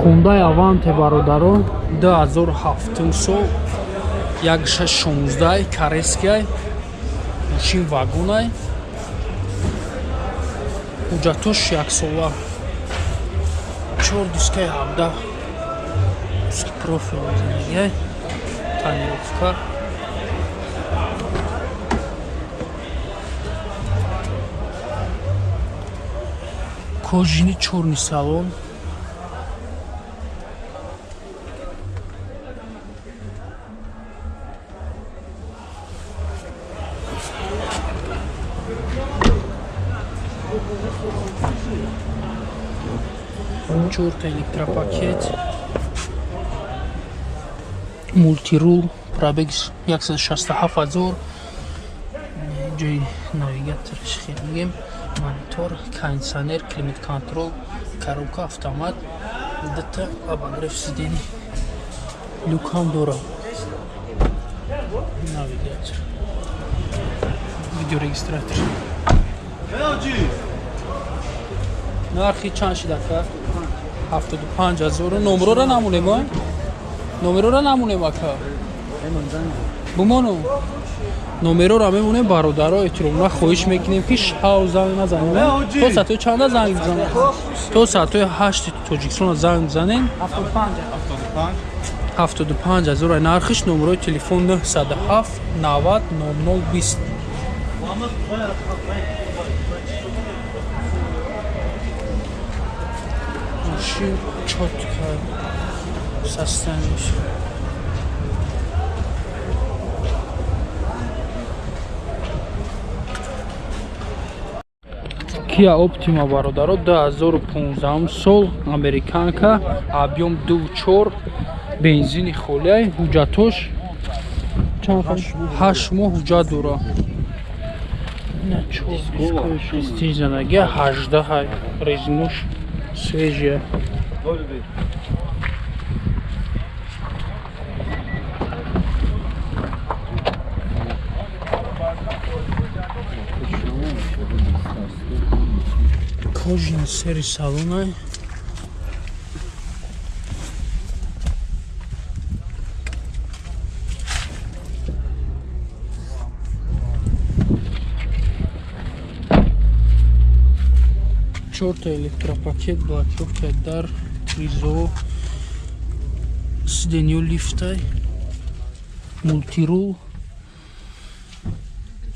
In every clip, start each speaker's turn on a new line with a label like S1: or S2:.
S1: Хундай Аванте бародаро 2007 сол 1616 карескиай мошин вагонай ҳуҷҷатош яксола 4 дискаи 17 диски профил мезанагиай тонировка кожини чорни салон чорта электропакет мултирул пробег 167 000 ҷои навигаторш хел мегем монитор кондиционер климат контрол коробка автомат дта обогрев сидений люк ҳам дора навигатор видеорегистратор нархи чанд шид ака 75 000 номерора намонем а номерора намонем ака бумону номерора мемонем бародаро эҳтиромона хоҳиш мекунем ки шав занг назанем то соатҳои чанда занг бизанем то соатҳои 8 тоҷикистона занг бизанем 75 000 нархиш номерои телефон 907 90 00 20 мошин чётко состояние. Kia Optima бародаро 2015 сол американка объем 2.4 бензини холиай ҳуҷҷатош чанд 8 моҳ ҳуҷҷат дора. Ина 4 дискои 6 занаги 18 резинош свежая. Кожин сери салонай. Чорта электропакет, блокировка дар, тризо, сиденьё лифтай, мултирул.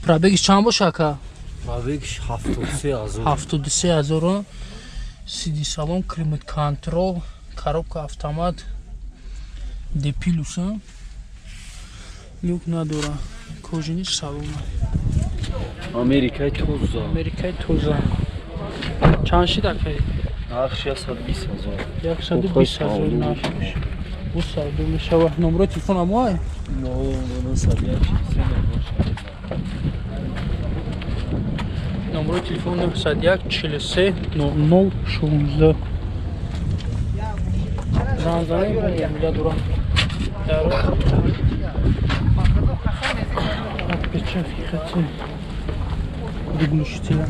S1: Пробегиш чанд боша ака?
S2: Пробегиш 73 000.
S1: 73 000. Сиди салон, климат контрол, коробка автомат, депилус, люк надора, кожини салон.
S2: Америкаи тоза.
S1: Америкаи тоза. Чанд шид акай?
S2: Нархш 120 000.
S1: 120 000 нархш. Бу савдо мешава. Номерои телефон амоай?
S2: 901 43
S1: Номерои телефон 901 43 00 16. Занг занем, муомила дорам. Отпечатки хотим. Выглушителя.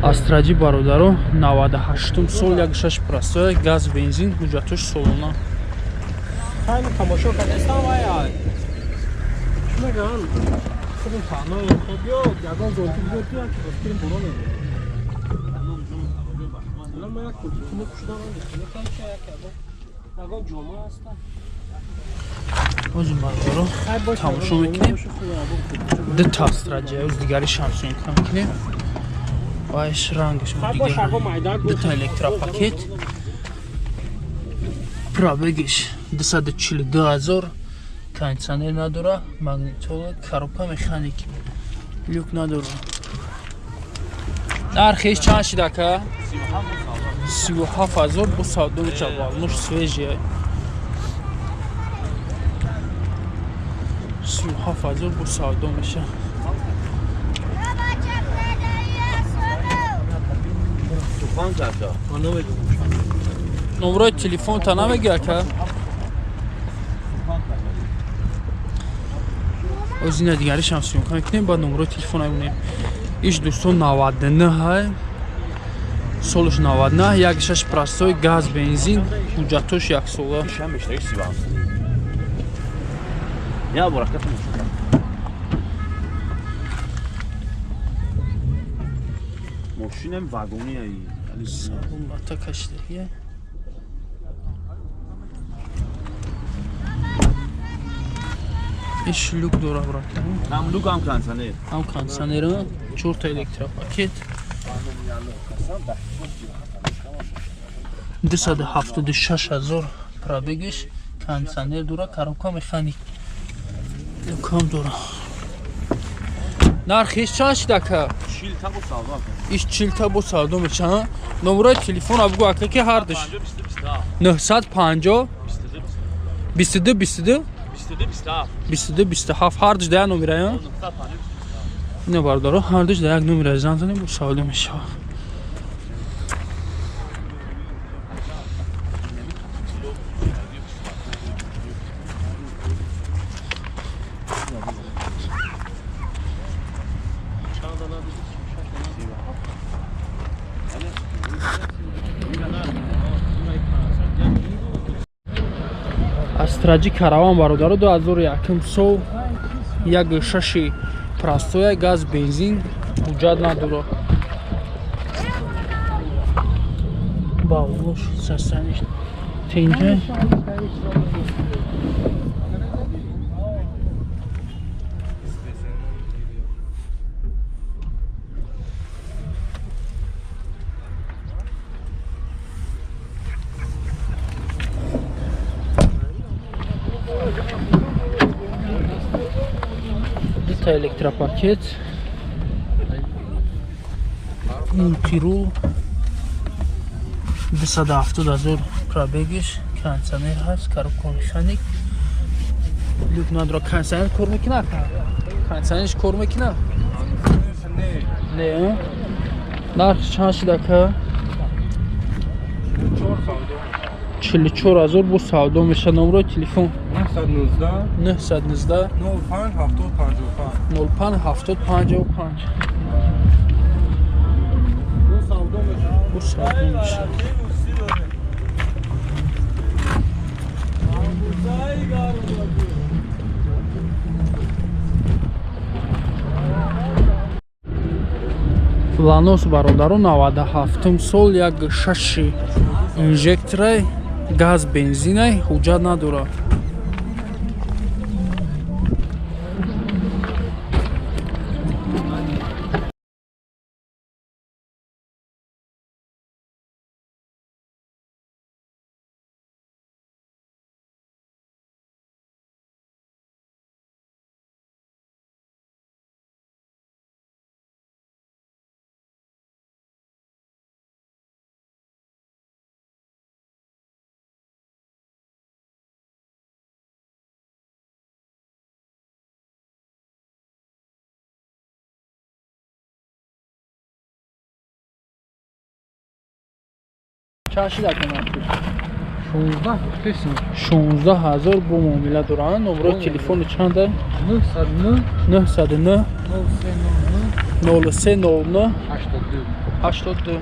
S1: Астраҷи бародаро 98 сол 16 простой газ бензин ҳуҷҷатош солона.
S3: Хайли тамошо кардастам вай. Чӣ мегӯянд? Худам таънои хуб ё ягон зонтик биёр ки як филм боло мебарад. Ман як куртка мепӯшидам, ягон ҷома ҳаста.
S1: Озим бародаро тамошо мекунем. Ду та Астраҷи, оз дигари шамсунг мекунем. Вайш рангаш дигар. Ду та электропакет. Пробегиш 242 000. Кондиционер надора, магнитола, коробка механик. Люк надора. Нархиш чанд шид ака? 37 000 бо савдо мешавад. Волнош свежия. 37 000 бо савдо мешавад. Номерои телефон та намегӣ ака? Оз ина дигаришам съёмка мекунем, баъд номерои телефон мемонем. Иш дӯстон 99 ҳай. Солш 99, 1.6 простой, газ, бензин, ҳуҷҷатош яксола.
S2: Мошинам вагони ай.
S1: Ата кашидагия. Иш люк дора, брат.
S2: Ҳам люк, ҳам кондиционер.
S1: Ҳам кондиционер, 4 та электропакет. 276 000 пробегиш, кондиционер дора, коробка механик. Люкам дора. Нархиш чанд шид, ака?
S2: 40 та бо савдо.
S1: Иш 40 та бо савдо мешава. Номерои телефон бугу, ака, ки ҳардуш. 950 22 22 22 27 ҳардуш да як номера. Ина бардоро, ҳардуш да як номера занг занем, бо савдо мешава. Астраҷи караван, бародаро, 2001 сол, 1.6 простоя, газ, бензин, ҳуҷҷат надора. Бавлош састаниш тинҷа. Дута электропакет, мултирул, 270 000 пробегиш, кондиционер ҳаст, коробка механик, люк надора. Кондиционер кор мекунад? Кондиционерш кор мекунад? Не. Нарх чанд шид, ака? 44 000 бо савдо мешавад. Номерои телефон 919
S4: 05 70 55
S1: 05 70 55. Бо савдо мешавад. Ланос, бародаро, 97 сол, 1.6 инжекторай, газ, бензинай, ҳуҷҷат надорад. Чанд шид, ака, нархиш? 16 000 бо муомила доранд. Номерои телефони чанда? 909 03 09 82.